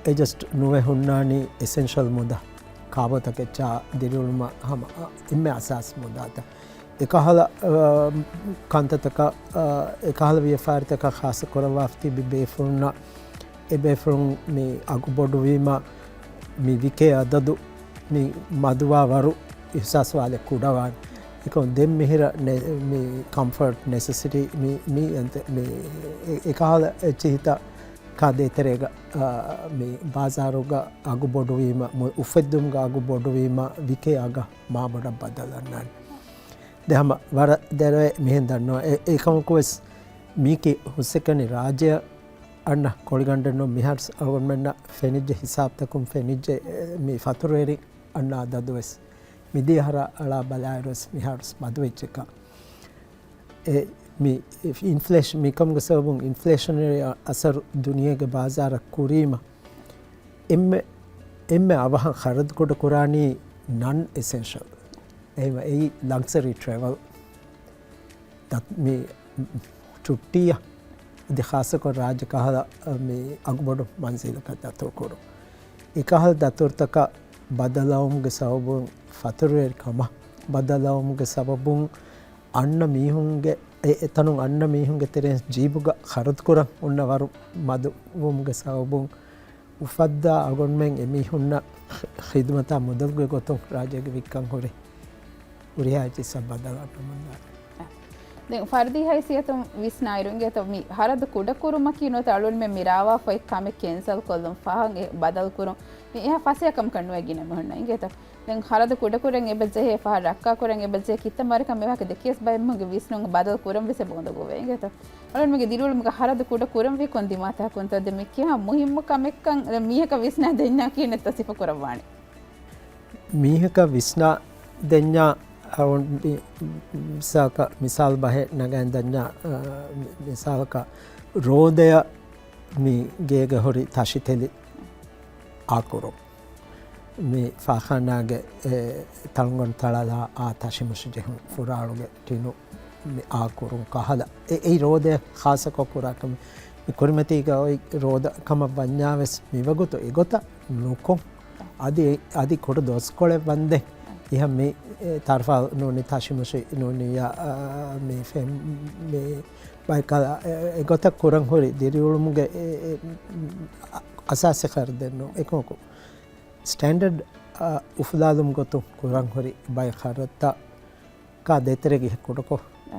އެޑްޖަސްޓް ނުވެ ހުންނާނީ އެސެންޝަލް މުދާ. ކާބޯތަކެއްޗާ ދިރިއުޅުމަށް ހަމަ އެންމެ އަސާސީ މުދާތައް. އެކަހަލަ، އަ، ކަންތައްތަކަށް، އަ، އެކަހަލަ ވިޔަފާރިތަކަށް ޚާއްޞަ ކުރައްވާފަތި ބޭފުޅުންނަށް، އެ ބޭފުޅުން މި އަގު ބޮޑުވީމަ، މި ވިކޭ އަދަދު މި މަދުވާ ވަރު އިޙްސާސް ވާލެއް ކުޑަވާނެ. އެކަމް ދެން މިހިރަ ނެ-، މި ކަމްފަރޓް ނެސެސިޓީ މި، މި އެންތެ-، މި އެ-، އެކަހަލަ އެއްޗިހިތައް ކާ ދޭތެރޭގަ، އާ، މި ބާޒާރުގަ އަގު ބޮޑުވީމަ، މު-، އުފެއްދުމުގަ އަގު ބޮޑުވީމަ، ވިކޭ އަގަށް މާބޮޑަށް ބަދަލު އަންނާނެ. ދެ ހަމަ ވަރަށް ދެރަވެ މިހެން ދަންނަވަ. އެ-، އެކަމަކުވެސް މީކި ހުސެކަނި ރާއްޖެއަށް އަންނަ ކޮޅިގަނޑެއް ނޫން. މިހާރު އަޅުގަނޑުމެންނަށް ފެނިއްޖެ ހިސާބުތަކުން ފެނިއްޖެ، އެ، މި ފަތުރުވެރިން އަންނަ އަދަދުވެސް މިދިޔަ އަހަރާ އަޅާ ބަލާއިރުވެސް މިހާރުވެސް މަދުވެއްޖެކަން. އެ، މި އިންފްލޭޝް-، މިކަމުގެ ސަބަބުން އިންފްލޭޝަނަރީ އަ-، އަސަރު ދުނިޔޭގެ ބާޒާރަށް ކުރީމަ، އެންމެ، އެންމެ އަވަހަށް ޚަރަދު ކުޑަ ކުރާނީ ނަން އެސެންޝަލް. އެހެންވެ، އެއީ ލަގްޒަރީ ޓްރެވަލް. ދަ-، މި ޗުއްޓީއަށް އަދި ޚާއްޞަކޮށް ރާއްޖެ ކަހަލަ، މި އަގުބޮޑު މަންޒިލަކަށް ދަތުރު ކުރުން. އެކަހަލަ ދަތުރުތަކަށް ބަދަލުވުމުގެ ސަބަބުން، ފަތުރުވެރިކަމަށް ބަދަލުވުމުގެ ސަބަބުން، އަންނަ މީހުންގެ، އެ، އެތަނުން އަންނަ މީހުންގެ ތެރެއިން ޖީބުގަ ޚަރަދު ކުރަން އޮންނަ ވަރު މަދުވުމުގެ ސަބަބުން، އުފައްދާ އަޅުގަނޑުމެން އެމީހުންނަށް ޚިދުމަތާ މުދަލުގެ ގޮތުން ރާއްޖޭގެ ވިއްކަން ހުރި ހުރިހާ އެއްޗިއްސަށް ބަދަލު އަންނަމުންދާނެ. ދެން ފަރުދީ ހައިސިއްޔަތުން ވިސްނާއިރު އިނގޭތޯ، މި ޚަރަދު ކުޑަކުރުމަކީ ނުވަތަ އަޅުގަނޑުމެން މި ރާވާފައި ކަމެއް ކެންސަލް ކޮށްލުން ފަހަން އެ ބަދަލު ކުރުން މި އެހާ ފަސޭހަ ކަމަކަށް ނުވޭ ގިނަ މީހުންނަށް އިނގޭތޯ. ދެން ޚަރަދު ކުޑަކުރަން އެބަޖެހޭ، ފަހަރު ރައްކާކުރަން އެބަޖެހޭ، ކިތަންމެ ވަރަކަށް މިވާހަކަ ދެކިޔަސް ބައެއް މީހުންގެ ވިސްނުން ބަދަލު ކުރަން ވެސް އެބަ އުނދަގޫވޭ އިނގޭތޯ. އަޅުގަނޑުމެންގެ ދިރިއުޅުމުގަ ޚަރަދު ކުޑަ ކުރަންވީ ކޮން ދިމާތަކުންތޯ؟ ދެން މި ކިހާ މުހިއްމު ކަމެއްކަން ދެން މީހަކަށް ވިސްނާ ދެންޏާ ކިހިނެއްތޯ ސިފަ ކުރައްވާނެ؟ މީހަކަށް ވިސްނާ ދެންޏާ، އަޅު-، މި-، މިސާލަކަށް، މިސާލު ބަހެއް ނަގައިން ދަންޏާ، އަ، މި-، މިސާލަކަށް ރޯދަޔަށް މި ގޭގަ ހުރި ތަށިތެލި އާކުރުން. މި ފާޚާނާގެ އެ ތަޅުންގަނޑު ތަޅަލާ އާ ތަށިމުށި ޖެހުން، ފުރާޅުގެ ޓިނު މި އާކުރުން ކަހަލަ. އެ-، އެއީ ރޯދަޔަށް ޚާއްޞަކޮށް ކުރާ ކަމެއް. މި ކުރިމަތީގަ އޮތް ރޯދަ ކަމަށް ވަންޏާވެސް މިވަގުތު އެގޮތަށް ނުކޮށް، އަދި، އަދި ކުޑަ ދުވަސްކޮޅެއް ވަންދެން އިހަށް މި، އެ، ތާރިފާ ނޫނީ ތާޝިމުށި ނޫނިއްޔާ، އާ، މި ފެން، މި ބައިކަލާ، އެ، އެގޮތަށް ކުރަން ހުރި ދިރިއުޅުމުގެ، އެ، އެ، އަސާސީ ޚަރަދެއް ނޫން. އެކަމަކު، ސްޓޭންޑަޑް، އާ، އުފުލާލުމުގެ ގޮތުން ކުރަން ހުރި ބައެއް ޚަރަދުތައް ކާ ދޭތެރޭގަ ކުޑަކޮށް އަ.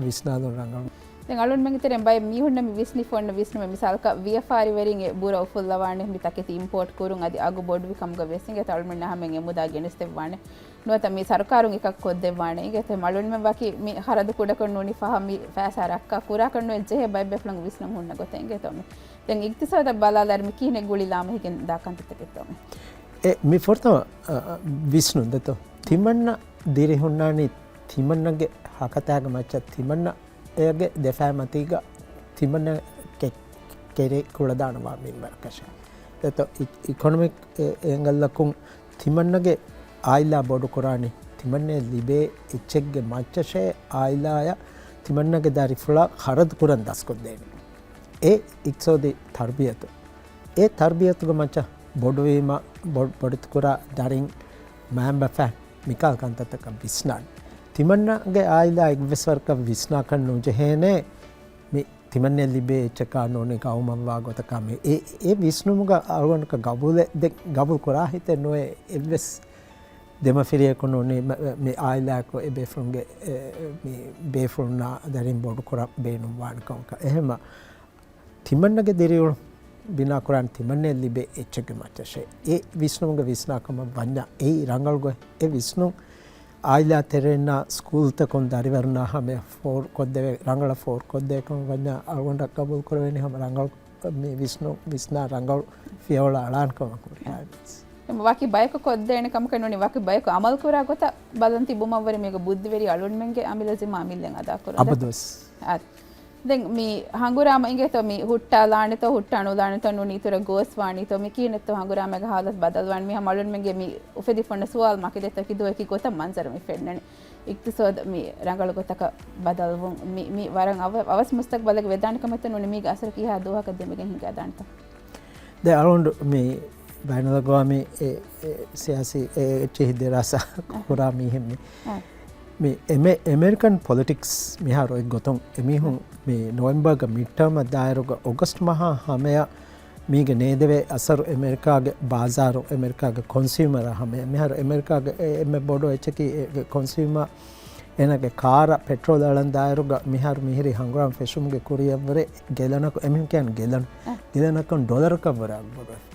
ވިސްނާލުން ރަނގަޅު. ދެން އަޅުންމެންގެ ތެރެއިން ބައެއް މީހުންނަށް މި ވިސްނިފަ އޮންނަ ވިސްނުމެއް، މިސާލަކަށް ވިޔަފާރިވެރިން އެ ބުރަ އުފުއްލަވާނެ، މި ތަކެތި އިމްޕޯޓް ކުރުން އަދި އަގު ބޮޑުވި ކަމުގަ ވެސް އިނގޭތޯ އަޅުމެންނަށް ހަމައިން އެ މުދާ ގެނެސްދެއްވާނެ. ނުވަތަ މި ސަރުކާރުން އެކަކު ކޮށްދެއްވާނެ އިނގޭތޯ. އަޅުންމެން ވަކި މި ޚަރަދު ކުޑަކޮށް ނޫނީ ފަހަށް މި ފައިސާ ރައްކާ ކުރާކަށް ނުވެ ޖެހޭ ބައެއް ބޭފުޅުން ވިސްނަން ހުންނަ ގޮތެއް އިނގޭތޯ މި. ދެން އިގްތިސާދަށް ބަލާލާއިރު މި ކިހިނެއް ގުޅިލާމަ ހިގެން ދާ ކަންތައްތަކެއްތޯ މި. އެ، މި ފުރަތަމަ، އަ، އަ، ވިސްނުން ދެތޯ. ތިމަންނަ ދިރިހުންނާނީ ތިމަންނަގެ ހަކަތާގެ މައްޗަށް ތިމަންނަ އޭގެ ދެފާ މަތީގަ ތިމަންނަ ކެ-، ކެރި ކުޅަދާނަވާ މިންވަރަކަށެ. ދެތޯ އި-، އިކޮނޮމިކް އެ-، އެނގަލަކުން ތިމަންނަގެ އާއިލާ ބޮޑުކުރާނީ ތިމަންނައަށް ލިބޭ އެއްޗެއްގެ މައްޗަށޭ އާއިލާއަށް ތިމަންނަގެ ދަރިފުޅާ ޚަރަދު ކުރަން ދަސްކޮށްދޭނެ. އެ އިޤްތިޞާދީ ތަރުބިޔަތު. އެ ތަރުބިޔަތުގެ މައްޗަށް ބޮޑުވީމަ، ބޮ-، ބޮޑެތިކުރާ ދަރިން މައިންބަފައިން މިކަހަލަ ކަންތައްތަކަށް ވިސްނާނެ. ތިމަންނަގެ އާއިލާ އެއްވެސް ވަރަކަށް ވިސްނާކަށް ނުޖެހޭނެ. މި ތިމަންނައަށް ލިބޭ އެއްޗަކާ ނޫނީ ގައުމަށްވާ ގޮތަކާ މި އެ، އެ ވިސްނުމުގަ އަޅުގަނޑަކަށް ގަބޫލެއް ދެ-، ގަބޫލު ކުރާ ހިތެއް ނުވޭ އެއްވެސް ދެމަފިރިޔަކު ނޫނީ މަ-، މި އާއިލާއަކު އެ ބޭފުޅުންގެ، އެ، މި ބޭފުޅުންނާ ދަރިން ބޮޑުކުރަން ބޭނުންވާނެ ކަމަކަށް. އެހެންމަ ތިމަންނަގެ ދިރިއުޅުން ބިނާކުރާން ތިމަންނައަށް ލިބޭ އެއްޗެއްގެ މައްޗަށޭ. އެ ވިސްނުމުގެ ވިސްނާކަމަށް ވަންޏާ އެއީ ރަނގަޅު ގޮތް. އެ ވިސްނުން އާއިލާ ތެރެއިންނާ ސްކޫލްތަކުން ދަރިވަރުންނާ ހަމަޔަށް ފޯރުކޮށްދެވޭ، ރަނގަޅަށް ފޯރުކޮށްދޭ ކަމަށް ވަންޏާ އަޅުގަނޑަށް ގަބޫލު ކުރެވޭނީ ހަމަ ރަނގަޅު މި ވިސްނުން ވިސްނާ ރަނގަޅު ފިޔަވަޅު އަޅާން ކަމަށް ހުރިހާ ވެސް. އެމަ ވަކި ބަޔަކު ކޮށްދޭނެ ކަމަކަށް ނޫނީ ވަކި ބަޔަކު އަމަލު ކުރާ ގޮތަށް ބަލަން ތިބުމަށްވުރެ މީގެ ބުއްދިވެރި އަޅުންމެންގެ އަމިއްލަ ޒިންމާ އަމިއްލައިން އަދާ ކުރުން. އަބަދުވެސް. އާ. ދެން މި ހަނގުރާމަ އިނގޭތޯ މި ހުއްޓާލާނެތޯ ހުއްޓާ ނުލާނެތޯ ނޫނީ އިތުރަށް ގޯސްވާނީތޯ މި ކިހިނެއްތޯ ހަނގުރާމައިގެ ހާލަތު ބަދަލުވާން މި ހަމަ އަޅުންމެންގެ މި އުފެދިފަ އޮންނަ ސުވާލު މަކި ދެތޯ ކި ދުވަހަކީ ގޮތަށް މަންޒަރު މި ފެންނަނީ. އިޤްތިޞާދު މި ރަނގަޅު ގޮތަކަށް ބަދަލުވުން މި، މި ވަރަށް އަވަ-، އަވަސް މުސްތަޤްބަލެއްގެ ވެދާނެ ކަމެއްތޯ ނޫނީ މީގެ އަސަރު ކިހާ ދުވަހަކަށް ދެމިގެން ހިނގާދާނެތޯ؟ ދެ އަޅުގަނޑު މި ބައިނަލްއަގްވާމީ އެ، އެ، ސިޔާސީ އެ، އެއްޗިހި ދިރާސާ ކުރާ މީހެއް މި. އަ. މި އެމެ-، އެމެރިކަން ޕޮލިޓިކްސް މިހާރު އެއްގޮތުން އެމީހުން މި ނޮވެމްބަރގެ މިޑްޓާމަށް ދާއިރުގަ އޮގަސްޓް މަހާ ހަމަޔަށް މީގެ ނޭދެވޭ އަސަރު އެމެރިކާގެ ބާޒާރު، އެމެރިކާގެ ކޮންސިއުމަރ ހަމަޔަށް. މިހާރު އެމެރިކާގެ އެ، އެންމެ ބޮޑު އެއްޗަކީ އެ، އެ ކޮންސިއުމަރ އޭނާގެ ކާރަށް ޕެޓްރޯލް އަޅަން ދާއިރުގަ މިހާރު މިހިރީ ހަނގުރާމަ ފެށުމުގެ ކުރިއަށްވުރެ ގެލަނަކު، އެމީހުން ކިޔާން ގެލަން، އަ. ގެލަނަކުން ޑޮލަރަކަށްވުރެ އަގުބޮޑުވެފަ.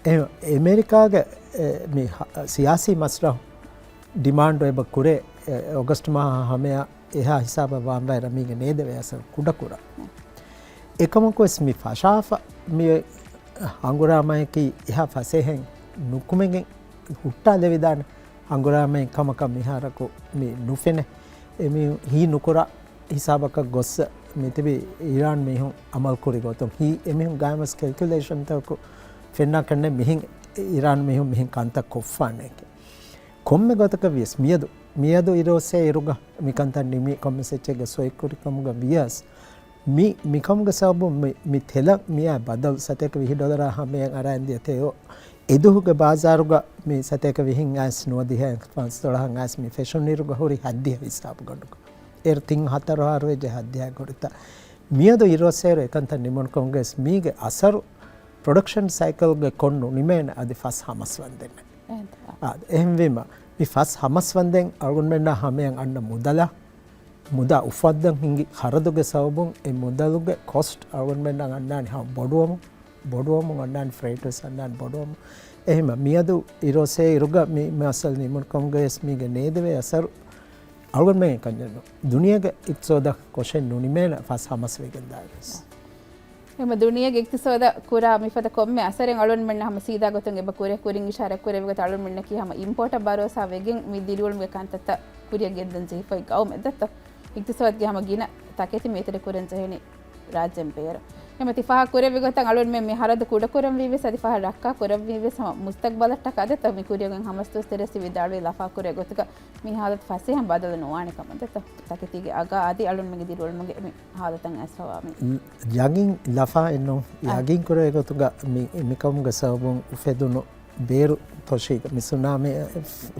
އެ، އެމެރިކާގެ، އެ، މި ހަ-، ސިޔާސީ މަސްރަހު ޑިމާންޑު އެބަ ކުރޭ، އެ، އޮގަސްޓް މަހާ ހަމަޔަށް އެހާ ހިސާބަށް ވާންވާއިރަށް މީގެ ނޭދެވޭ އަސަރު ކުޑަކުރާ. އެކަމަކުވެސް މި ފަށާފަ މި ހަނގުރާމަޔަކީ އެހާ ފަސޭހައިން ނުކުމެގެން ހުއްޓާލެވިދާނެ ހަނގުރާމައެއް ކަމަކަށް މިހާރަކު މި ނުފެނޭ. އެ މި ހީ ނުކުރާ ހިސާބަކަށް ގޮއްސަ މިތިބި އީރާން މީހުން އަމަލު ކުރި ގޮތުން ހީ އެމީހުން ގާތްމަސް ކެލްކިއުލޭޝަންތަކު ފެންނާކަށްނެ މިހިން އީރާން މީހުން މިހިން ކަންތައް ކޮށްފާނެކެ. ކޮންމެ ގޮތަކަށް ވިޔަސް މިއަދު، މިއަދު އިރުއޮއްސޭ އިރުގަ މިކަންތައް ނިމި ކޮންމެސް އެއްޗެއްގެ ސޮއިކުރިކަމުގަ ވިޔަސް، މި، މިކަމުގެ ސަބަބުން މި، މި ތެލަށް މިއާ ބަދަލު ސަތޭކަ ވިހި ޑޮލަރާ ހަމަޔަށް އަރާން ދިޔަ ތެޔޮ، އެދުވަހުގެ ބާޒާރުގަ މި ސަތޭކަ ވިހިން އައިސް ނުވަދިހަ ފަންސަ ޑޮލަހަށް އައިސް މި ފެށުން އިރުގަ ހުރި ހައްދިހަ ހިސާބުގަނޑުގަ. އޭރު ތިން ހަތަރު އަހަރު ވެއްޖެ ހައްދިހަ ގުޅިތަ. މިއަދު އިރުއޮއްސޭއިރު އެކަންތައް ނިމުނުކަމުގަވެސް މީގެ އަސަރު ޕްރޮޑަކްޝަން ސައިކަލްގެ ކޮށް ނުނިމޭނެ އަދި ފަސް ހަމަސް ވަންދެން. އެހެންތަ؟ އާ، އެހެންވީމަ، މި ފަސް ހަމަސް ވަންދެން އަޅުގަނޑުމެންނާ ހަމަޔަށް އަންނަ މުދަލަށް، މުދާ އުފައްދަން ހިނގި ޚަރަދުގެ ސަބަބުން އެ މުދަލުގެ ކޮސްޓް އަޅުގަނޑުމެންނަށް އަންނާނެ ހަމަ ބޮޑުވަމުން، ބޮޑުވަމުން އަންނާނެ، ފްރޭޓް ވެސް އަންނާނެ ބޮޑުވަމުން. އެހެންމަ، މިއަދު އިރުއޮއްސޭ އިރުގަ މި މައްސަލަ ނިމުނުކަމުގަވެސް މީގެ ނޭދެވޭ އަސަރު އަޅުގަނޑުމެން ކަންޏެއް ނޫން. ދުނިޔޭގެ އިޤްތިޞާދަށް ކޮށެއް ނުނިމޭނެ ފަސް ހަމަސް ވެގެން ދާއިރުވެސް. އެމަ ދުނިޔޭގެ އިޤްތިޞާދަށް ކުރާ މިފަދަ ކޮންމެ އަސަރެއް އަޅުންމެންނަށް ހަމަ ސީދާ ގޮތުން އެބަ ކުރޭ. ކުރިން އިޝާރާތް ކުރެއްވި ގޮތަށް އަޅުންމެންނަކީ ހަމަ އިމްޕޯޓަށް ބަރޯސާ ވެގެން މި ދިރިއުޅުމުގެ ކަންތައްތައް ކުރިއަށް ގެންދަން ޖެހިފައި ގައުމެއް ދެއްތޯ؟ އިޤްތިޞާދުގެ ހަމަ ގިނަ ތަކެތި މި އެތެރެ ކުރަން ޖެހެނީ ރާއްޖޭން ބޭރު. އެމަ ތި ފާހަގަ ކުރެއްވި ގޮތަށް އަޅުންމެން މި ހަރަދު ކުޑަކުރަންވީވެސް އަދި ފަހަށް ރައްކާ ކުރަންވީވެސް ހަމަ މުސްތަޤްބަލަށްޓަކާ ދެއްތޯ؟ މި ކުރިއަށް ހަމަސްދުވަސް ތެރޭ ވިދާޅުވި ލަފާ ކުރޭ ގޮތުގަ މި ހާލަތު ފަސޭހަ ބަދަލު ނުވާނެ ކަމަށް ދެއްތޯ؟ ތަކެތީގެ އަގާ އަދި އަޅުންމެންގެ ދިރިއުޅުމުގެ މި ހާލަތަށް އައިސްފަވާ މި. ޔަގީން ލަފާ އެއްނު. އަ. ޔަގީން ކުރޭ ގޮތުގަ މި، މިކަމުގެ ސަބަބުން އުފެދުނު ބޭރު ތޮށީގަ މި ސުނާމީ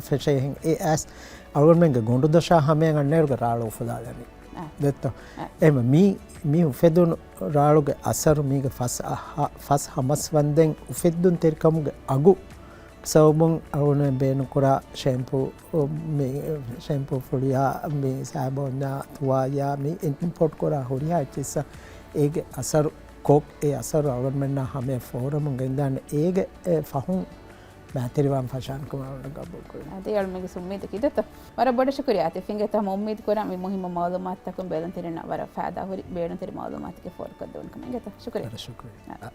ފެށޭހެން އެ އައިސް އަޅުގަނޑުމެންގެ ގޮނޑުދޮށާ ހަމަޔަށް އަންނައިރުގަ ރާޅު އުފުލާލަނީ. އަ. ދެއްތޯ؟ އަ. އެހެން މީ، މީ އުފެދުނު ރާޅުގެ އަސަރު މީގެ ފަސް އަހަ-، ފަސް ހަ މަސް ވަންދެން އުފެއްދުންތެރިކަމުގެ އަގު ސަބަބުން އަޅުގަނޑުމެން ބޭނުންކުރާ ޝެމްޕޫ، މި ޝެމްޕޫ ފުޅިއާ، މި ސާބޯންޏާ، ތުވާލްޔާ، މި އިމްޕޯޓް ކުރާ ހުރިހާ އެއްޗިއްސަށް އޭގެ އަސަރު ކޮށް، އެ އަސަރު އަޅުގަނޑުމެންނާ ހަމަޔަށް ފޯރަމުން ގެންދާނެ. އޭގެ އެ ފަހުން މަތިވެރިވާން ފަށާނެ ކަމަށް އަޅުގަނޑު ގަބޫލުކުރަން. އަދި އަޅުގަނޑުގެ އުއްމީދަކީ ދެއްތޯ. ވަރަށް ބޮޑަށް ޝުކުރިއްޔާ އާތިފް. އިނގޭތޯ ހަމަ އުއްމީދު ކުރަން މި މުހިއްމު މައުލޫމާތުތަކުން ބެލުންތެރިންނަށް ވަރަށް ފައިދާ ހުރި ބޭނުންތެރި މައުލޫމާތުގެ ފޯރުކޮށްދެވުނު ކަމަށް. އިނގޭތޯ ޝުކުރިއްޔާ. ވަރަށް ޝުކުރިއްޔާ. އާ.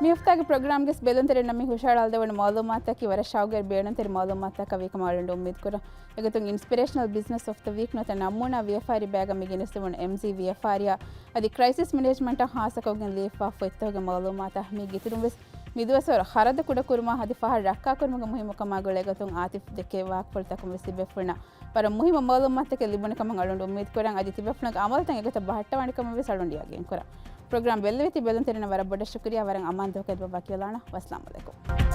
މި ހަފްތާގެ ޕްރޮގްރާމްގެ ބެލުންތެރިންނަށް މި ހުށަހަޅާލެވުނު މައުލޫމާތަކީ ވަރަށް ޝައުގުވެރި ބޭނުންތެރި މައުލޫމާތަކަށް ވީ ކަމަށް އަޅުގަނޑު އުއްމީދު ކުރަން. އެގޮތުން އިންސްޕިރޭޝަނަލް ބިޒްނަސް އޮފް ދަ ވީކް ނުވަތަ ނަމޫނާ ވިޔަފާރި ބައިގަ މި ގެނެސްދެވުނު އެމްޖީ ވިޔަފާރިއާ އަދި ކްރައިސިސް މެނޭޖްމަންޓާ ހާއްސަކޮށްގެން ލިޔެފާ ފޮތްތަކުގެ މައުލޫމާތަށް މި ގިތުނުން ވެސް މިދުވަސްވަރު ޚަރަދު ކުޑަކުރުމާ އަދި ފަހަރު ރައްކާކުރުމުގެ މުހިއްމުކަމާ ގުޅޭގޮތުން އާތިފް ދެއްކޭ ވާހަކަފުޅުތަކުން ވެސް ތިބޭފުޅުންނަށް ވަރަށް މުހިއްމު މައުލޫމާތުތަކެއް ލިބުނެ ކަމަށް އަޅުގަނޑު އުއްމީދު ކުރަން. އަދި ތިބޭފުޅުންގެ އަމަލުތައް އެގޮތަށް ބަހައްޓަވާނެ ކަމަށް ވެސް އަޅުގަނޑު ޔަގީން ކުރަން. ޕްރޮގްރާމް ބެއްލެވި ތިބޭފުޅުންތެރިންނަށް ވަރަށް ބޮޑަށް ޝުކުރިއްޔާ. ވަރަށް އަމާން ދުވަހަކަށް އެބަ ވަކިވެލާނަން. ވައްސަލާމް ޢަލައިކުމް.